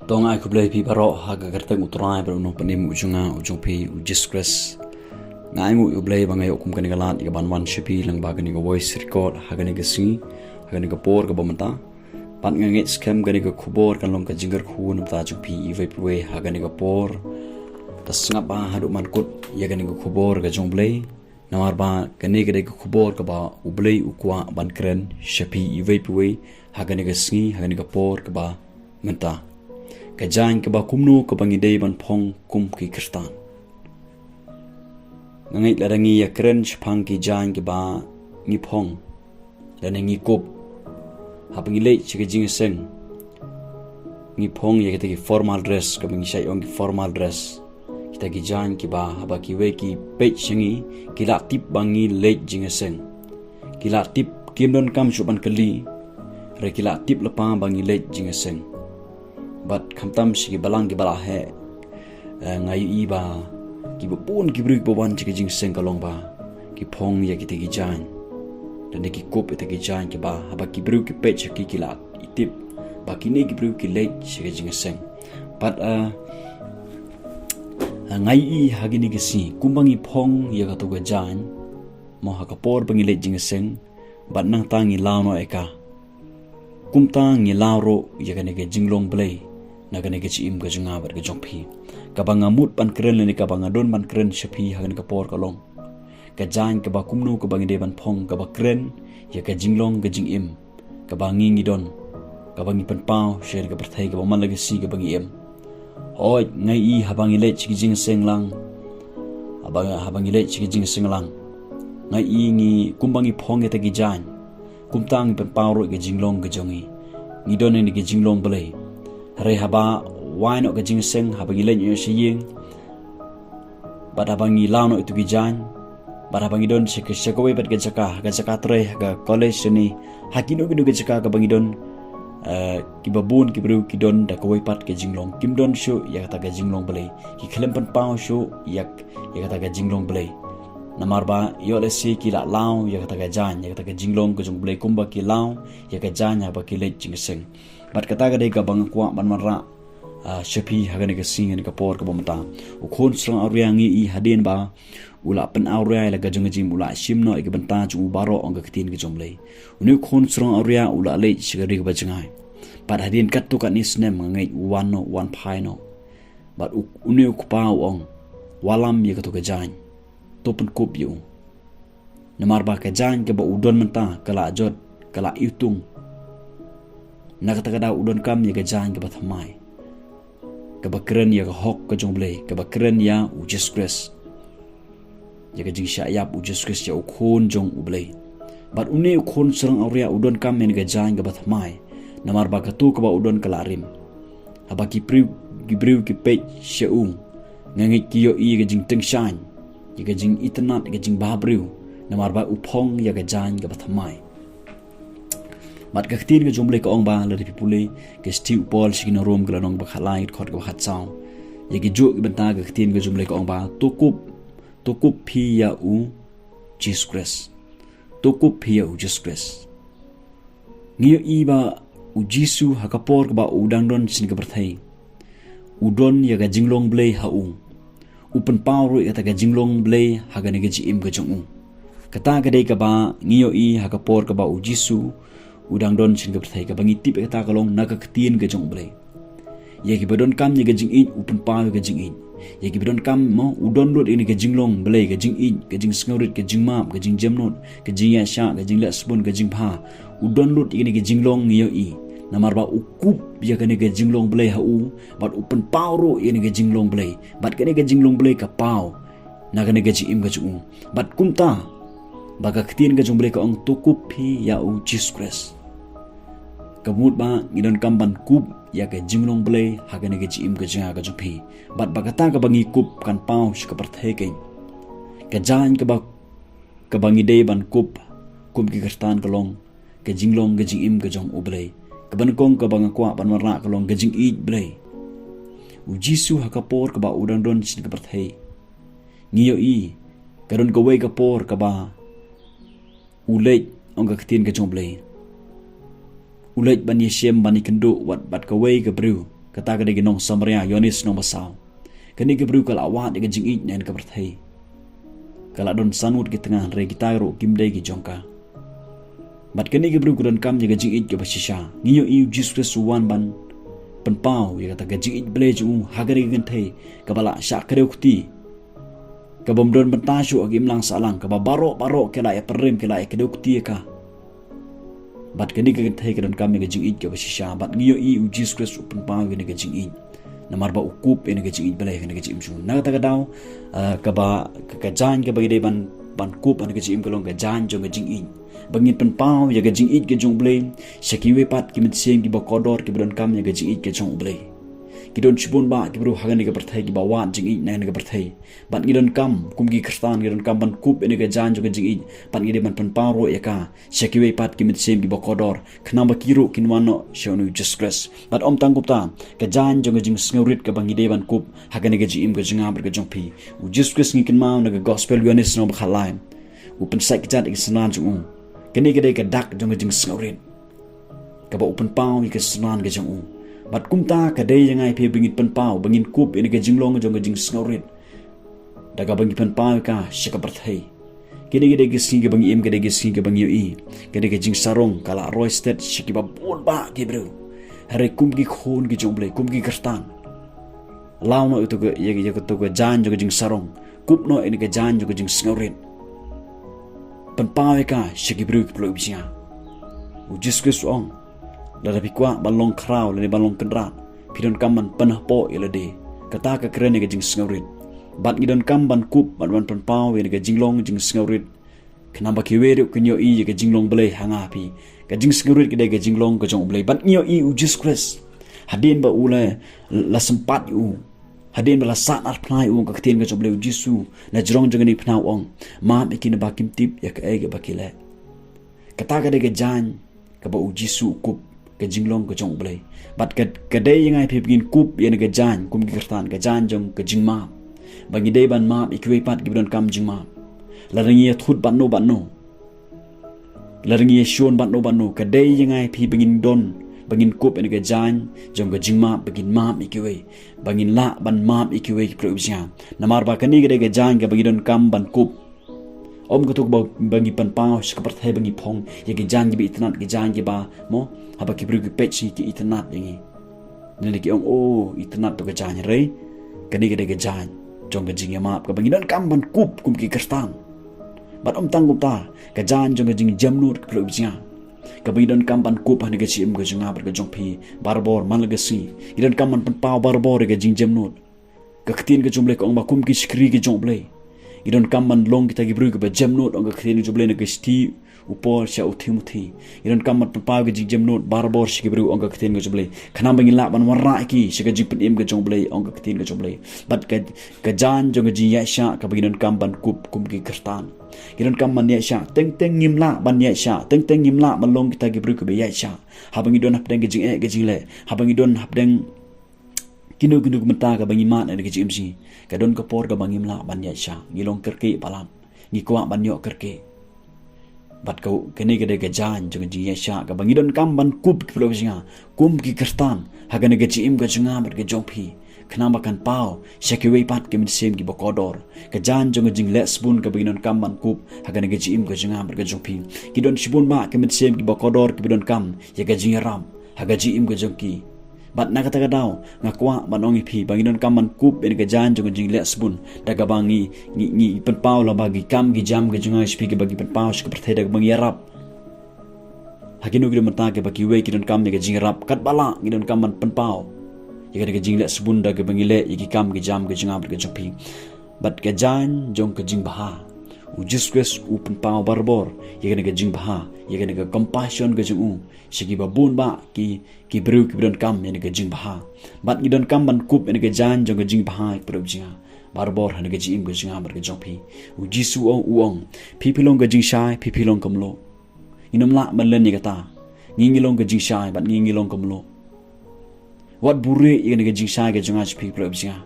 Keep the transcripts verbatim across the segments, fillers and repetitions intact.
To nga ai khublei phi baroh ha ka kyrteng u Trai bad u Nongpynim u jong nga u jong phi u Jisu Khrist. Nga ai nguh ïa u Blei ba nga ïoh kum kane ka lad ïa ka ban wan sha phi lyngba kane ka voice record ha kane ka sngi, ha kane ka por kaba mynta. Bad nga ngeit skhem kane ka khubor kan long ka jingkyrkhu na ka bynta jong phi iwei pa iwei ha kane ka por. Ta sngap bha haduh ban kut ïa kane ka khubor ka jong u Blei. Namar ba kane ka dei ka khubor kaba u Blei u kwah ban kren sha phi iwei pa iwei ha kane ka sngi, ha kane ka por kaba mynta. Ka jaiñ kaba kumno kaba ngi dei ban phong kum ki Khristan. Nga ngeit lada ngi ïa kren shaphang ki jaiñ kiba ngi phong lane ngi kup haba ngi leit sha ka jingïaseng, ngi phong ïa kita ki formal dress, kaba ngi shait ong ki formal dress. Kita ki jaiñ kiba haba kiwei ki peit sha ngi, ki la tip ba ngi leit jingïaseng. Ki la tip, kim donkam shuh ban kylli, hynrei ki la tip lypa ba ngi leit jingïaseng. Bad khamtam sha ki balang kiba la heh, eh, nga ïohi ba kiba bun ki briew kiba wan sha ka jingïaseng ka long ba ki phong ïa kita ki jaiñ. Lane ki kup ïa kita ki jaiñ kiba haba ki briew ki peit sha ki, ki la tip ba kine ki briew ki leit sha ka jingïaseng. Bad, eh, eh, nga ïohi ha kine ki sngi kumba ngi phong ïa kato ka jaiñ, mo ha ka por ba ngi leit jingïaseng, bad nangta ngi law noh ïa ka. Kumta ngi law ruh ïa kane ka jinglong Blei na kane ka jingim ka jong nga bad ka jong phi. Kaba nga mut ban kren lane kaba nga don ban kren sha phi ha kane ka por ka long ka jaiñ kaba kumno kaba ngi dei ban phong kaba kren ïa ka jinglong ka jingim kaba ngi ngi don, kaba ngi pynpaw sha ka pyrthei kaba man la ka sngi kaba ngi im. Hooid, nga ïohi haba ngi leit sha ka jingïaseng lang, haba, haba ngi leit sha ka jingïaseng lang, nga ïohi ngi kumba ngi phong ïa kita ki jaiñ, kumta ngi pynpaw ruh ïa ka jinglong ka jong ngi. Ngi don ïa ka jinglong Blei. Hynrei haba wai noh ka jingïaseng, haba ngi leit noh sha ïing, bad haba ngi law noh ïa kito ki jaiñ, bad haba ngi don sha ka, sha kawei pat ka jaka, ka jaka trei, ka college ne ha kino kino ka jaka kaba ngi don, eh, kiba bun ki briew ki don da kawei pat ka jinglong. Kim don shuh ïa kata ka jinglong Blei. Ki khlem pynpaw shuh ïa, ïa kata ka jinglong Blei. Namar ba ïoh lehse ki la law ïa kata ka jaiñ, ïa kata ka jinglong ka jong u Blei kumba ki law ïa ka jaiñ haba ki leit jingïaseng. Bad kata ka dei kaba nga kwah ban wanrah, ah, sha phi ha kane ka sngi, ha kane ka por kaba mynta. U khun shnong awria ngi ïohi hadien ba u la pynawria ïa la ka jong ka jingim, u la shim noh ïa ka bynta jong u baroh, ong ka ktien ka jong u Blei. Une u khun shnong awria u la leit sha ka ri kaba jngai. Bad hadien katto katne snem nga ngeit u wan noh, u wan phai noh. Bad u, une u kpa u ong, wallam ïa kato ka jaiñ. To pynkup ïa u. Namar ba ka jaiñ kaba u don mynta ka la jot, ka la iwtung. Na kata ka daw u donkam ïa ka jaiñ kaba thymmai, kaba kren ïa ka hok ka jong u Blei, kaba kren ïa u Jisu Khrist, ïa ka jingshah ïap u Jisu Khrist, ïa u khun jong u Blei. Bad une u khun shnong awria u donkam ïa ka jaiñ kaba thymmai, namar ba kato kaba u don ka la rim. Haba ki briew, ki briew ki peit sha u, nga ngeit ki ïohi ïa ka jingtyngshaiñ, ïa ka jingitynnad, ïa ka jingbhabriew, namar ba u phong ïa ka jaiñ kaba thymmai. Bad ka ktien ka jong u Blei ka ong ba, lada phi pule ka shithi u Paul sha ki nong Rom ka lynnong kaba khatlai, ka dkhot kaba khatsaw. Ïa kijuh ki bynta ka ktien ka jong u Blei ka ong ba, to kup, to kup phi ïa u Jisu Khrist. To kup phi ïa u Jisu Khrist. Ngi ïohi ba u Jisu ha ka por kaba u dang don sha kane ka pyrthei, u don ïa ka jinglong Blei ha u. U pynpaw ruh ïa kata ka jinglong Blei ha kane ka jingim ka jong u. Kata ka dei kaba ngi ïohi ha ka por kaba u Jisu u dang don sha kane ka pyrthei, kaba ngi tip ïa kata ka long na ka ktien ka jong u Blei. Ïa kiba donkam ïa ka jingïeit u pynpaw ïa ka jingïeit. Ïa kiba donkam mo, u don lut ïa kane ka jinglong Blei, ka jingïeit, ka jingsngewrit, ka jingmap, ka jingjemnud, ka jingïaishah, ka jingleh sbun, ka jingbha. U don lut ïa kane ka jinglong, ngi ïohi. Namar ba u kup ïa kane ka jinglong Blei ha u, bad u pynpaw ruh ïa kane ka jinglong Blei. Bad kane ka jinglong Blei ka paw na kane ka jingim ka jong u. Bad kumta, ba ka ktien ka jong u Blei ka ong, to kup phi ïa u Jisu Khrist. Ka mut ba ngi donkam ban kup ïa ka jinglong Blei ha kane ka jingim ka jong nga ka jong phi. Bad ba kata kaba ngi kup kan paw sha ka pyrthei kein. Ka jaiñ kaba, kaba ngi dei ban kup kum ki Khristan ka long ka jinglong ka jingim ka jong u Blei. Kaba nyngkong kaba nga kwah ban wanrah ka long ka jingïeit Blei. U Jisu ha ka por kaba u dang don sha kane ka pyrthei, ngi ïohi ka don kawei ka por kaba u leit, ong ka ktien ka jong u Blei, u leit ban ïashem, ban ïakynduh wat bad kawei ka briew, Kata ka dei ka nong Samaria, Ïoannis nong ba saw. Kane ka briew ka la wad ïa ka jingïeit na ka pyrthei. Ka la don san ngut ki tnga, hynrei kita ruh kim dei ki jong ka. Bad kane ka briew ka donkam ïa ka jingïeit kaba shisha. Ngi ïohi U Jisu Khrist u wan ban pynpaw ïa kata ka jingïeit Blei jong u ha kane ka kynthei kaba la shah kdew kti, kaba ym don bynta shuh ha ka imlang sahlang, kaba baroh baroh ki la ïa pyrshah, ki la ïa kdew kti ïa ka. Bad kane ka kynthei ka donkam ïa ka jingïeit kaba shisha. Bad ngi ïohi U Jisu Khrist u pynpaw ïa kane ka jingïeit. Namar ba u kup ïa kane ka jingïeit Blei ha kane ka jingim jong u. Na kata ka daw, ah, kaba, ka, ka jaiñ kaba ngi dei ban, ban kup ha kane ka jingim ka long ka jaiñ jong ka jingïeit. Ba ngin pynpaw ïa ka jingïeit ka jong U Blei sha kiwei pat ki mynsiem kiba kordor kiba donkam ïa ka jingïeit ka jong U Blei. Ki don shibun bah ki briew ha kane ka pyrthei kiba wad jingïeit na kane ka pyrthei. Bad ngi donkam, kum ki Khristan, ngi donkam ban kup ïa kane ka jaiñ jong ka jingïeit. Bad ngi dei ban pynpaw ruh ïa ka sha kiwei pat ki mynsiem kiba kordor, khnang ba ki ruh kin wan noh sha U Jisu Khrist. Bad ym tang kumta, ka jaiñ jong ka jingsngewrit kaba ngi dei ban kup ha kane ka jingim ka jong nga bad ka jong phi. U Jisu Khrist, ngi kynmaw na ka Gospel Ïoannis nong ba khatlai, u pynsait kjat ïa ka synran jong u. Kane ka dei ka dak jong ka jingsngewrit, kaba u pynpaw ïa ka synran ka jong u. Bad kumta ka dei ïa nga ïa phi ba ngin pynpaw, ba ngin kup ïa kane ka jinglong jong ka jingsngewrit da kaba ngi pynpaw ïa ka sha ka pyrthei. Kane ka dei ka sngi kaba ngi im, ka dei ka sngi kaba ngi ïohi, ka dei ka jingsarong, ka la roi stet sha kiba bun bah ki briew. Hynrei kum ki khun ki jong U Blei, kum ki Khristan, law noh ïa kato ka, ïa, ïa kato ka jaiñ jong ka jingsarong. Kup noh ïa kane ka jaiñ jong ka jingsngewrit. Pynpaw ïa ka sha ki briew kiba la ïohi ïa U Jisu Khrist u ong, lada phi kwah ban long khraw lane ban long kynrad, phi donkam ban pynhapoh ïa lade. Kata ka kren ïa ka jingsngewrit. Bad ngi donkam ban kup, ban, ban pynpaw ïa kane ka jinglong jingsngewrit, khnang ba kiwei ruh kin ïohi ïa ka jinglong Blei ha nga ha phi. Ka jingsngewrit ka dei ka jinglong ka jong U Blei. Bad ngi ïohi U Jisu Khrist, hadien ba u la, la sympat ïa u, hadien ba la sahnarphna ïa u, ong ka ktien ka jong U Blei, U Jisu na jrong jong kane ka phna u ong, map ïa ki naba kim tip ïa kaei kaba ki leh. Kata ka dei ka jaiñ kaba U Jisu u kup, ka jinglong ka jong U Blei. Bad ka, ka dei ïa nga ïa phi ba ngin kup ïa kane ka jaiñ kum ki Khristan, ka jaiñ jong ka jingmap. Ba ngi dei ban map ïa kiwei pat kiba donkam jingmap. Lada ngi ïa thut bad no bad no, lada ngi ïa shun bad no bad no, ka dei ïa nga ïa phi ba ngin don, ba ngin kup ïa kane ka jaiñ jong ka jingmap, ba ngin map ïa kiwei, ba ngin lah ban map ïa kiwei kiba la ïohi ïa nga. Namar ba kane ka dei ka jaiñ kaba ngi donkam ban kup. Ym kato kaba, ba ngi pynpaw sha ka pyrthei, ba ngi phong ïa ki jaiñ kiba itynnad, ki jaiñ kiba, mo, haba ki briew ki peit sha ngi ki itynnad ïa ngi. Lane ki ong, oh, itynnad to ka jaiñ, hynrei kane ka dei ka jaiñ jong ka jingïamap kaba ngi donkam ban kup kum ki Khristan. Bad ym tang kumta, ka jaiñ jong ka jingjemnud kiba la ïohi ïa nga, kaba ngi donkam ban kup ha kane ka jingim ka jong nga bad ka jong phi barabor man la ka sngi. Ngi donkam ban pynpaw barabor ïa ka jingjemnud. Ka ktien ka jong U Blei ka ong ba kum ki shakri ka jong U Blei, ngi donkam ban long kita ki briew kiba jemnud, ong ka ktien ka jong U Blei na ka shithi u Paul sha u Timothi. Ngi donkam ban pynpaw ka jingjemnud barabor sha ki briew, ong ka ktien ka jong U Blei, khnang ba ngin lah ban wanrah ïa ki sha ka jingpynim ka jong U Blei, ong ka ktien ka jong U Blei. Bad ka, ka jaiñ jong ka jingïaishah kaba ngi donkam ban kup kum ki Khristan. Ngi donkam ban ïaishah, teng teng ngim lah ban ïaishah, teng teng ngim lah ban long kita ki briew kiba ïaishah. Haba ngi don hapdeng ka jingeh ka jingleh, haba ngi don hapdeng kino kino ki bynta kaba ngi mad ha kane ka jingim jong ngi, ka don ka por kaba ngim lah ban ïaishah, ngi long kyrkieh palat, ngi kwah ban ïoh kyrkieh. Bad ka, kane ka dei ka jaiñ jong ka jingïaishah kaba ngi donkam ban kup, kiba la ïohi ïa nga, kum ki Khristan, ha kane ka jingim ka jong nga bad ka jong phi, khnang ba kan paw sha kiwei pat ki mynsiem kiba kordor. Ka jaiñ jong ka jingleh sbun kaba ngi donkam ban kup ha kane ka jingim ka jong nga bad ka jong phi. Ki don shibun bah ki mynsiem kiba kordor kiba donkam ïa ka jingïarap ha ka jingim ka jong ki. Bad na kata ka daw nga kwah ban ong ïa phi ba ngi donkam ban kup ïa kane ka jaiñ jong ka jingleh sbun da kaba ngi, ngi, ngi pynpaw lyngba ki kam ki jam ka jong nga sha phi, kaba ngi pynpaw sha ka pyrthei, da kaba ngi ïarap ha kino kino ki bynta kiba kiwei ki donkam ïa ka jingïarap. Katba lah ngi donkam ban pynpaw ïa kane ka jingleh sbun da kaba ngi leh ïa ki kam ki jam ka jong nga bad ka jong phi. Bad ka jaiñ jong ka jingbha, U Jisu Khrist u pynpaw barabor ïa kane ka jingbha, ïa kane ka compassion ka jong u sha kiba bun bah ki, ki briew kiba donkam ïa kane ka jingbha. Bad ngi donkam ban kup ïa kane ka jaiñ jong ka jingbha, kiba la ïohi ïa nga, barabor ha kane ka jingim ka jong nga bad ka jong phi. U Jisu u ong, u ong, phi phi long ka jingshai, phi phi long ka mluh. Ngim lah ban len ïa kata. Ngi ngi long ka jingshai bad ngi ngi long ka mluh. Wat buhrieh ïa kane ka jingshai ka jong nga sha phi, kiba la ïohi ïa nga.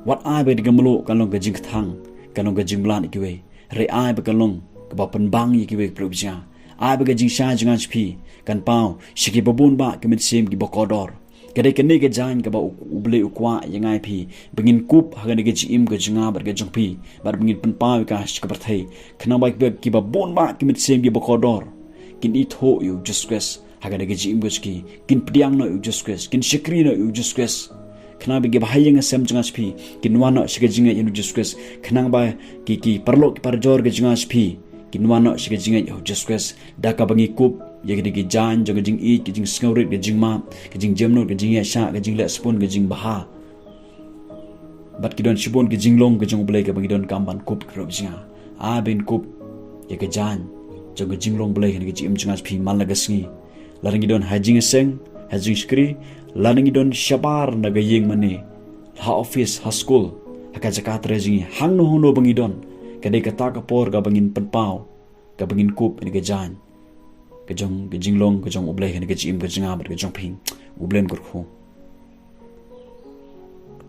Wat ai ba kane ka mluh kan long ka jingkthang, kan long ka jingmlad ïa kiwei. Hynrei ai ba kan long kaba pynbang ïa kiwei, kiba la ïohi ïa nga. Ai ba ka jingshai jong nga sha phi kan paw sha kiba bun bah ki mynsiem kiba kordor. Ka dei kane ka jaiñ kaba u, u Blei u kwah ïa nga ïa phi, ba ngin kup ha kane ka jingim ka jong nga bad ka jong phi, bad ba ngin pynpaw ïa ka sha ka pyrthei. Khnang ba kiba, kiba bun bah ki mynsiem kiba kordor kin ithuh ïa u Jisu Khrist ha kane ka jingim ka jong ki, kin pdiang noh ïa u Jisu Khrist, kin shakri noh ïa u Jisu Khrist. Khnang ba kiba ha ïing ha sem jong nga jong phi kin wan noh sha ka jingngeit ïa u Jisu Khrist. Khnang ba ki, ki paralok ki parajor ka jong nga jong phi kin wan noh sha ka jingngeit ïa u Jisu Khrist. Da kaba ngi kup ïa kine ki jaiñ jong ka jingïeit, ka jingsngewrit, ka jingmap, ka jingjemnud, ka jingïaishah, ka jingleh spun, ka jingbha. Bad ki don shibun ki jinglong ka jong u Blei kaba ngi donkam ban kup, ki paralok jong nga. Ai ba ngin kup ïa ka jaiñ jong ka jinglong Blei ha kane ka jingim jong nga jong phi man la ka sngi. Lada ngi don ha jingïaseng, ha jingshakri, lada ngi don shabar na ka ïing mane, ha office, ha skul, ha ka jaka trei jong ngi, hangno hangno ba ngi don, ka dei kata ka por kaba ngin pynpaw, kaba ngin kup ïa kane ka jaiñ ka jong, ka jinglong ka jong u Blei ha kane ka jingim ka jong nga bad ka jong phi. U Blei un kyrkhu.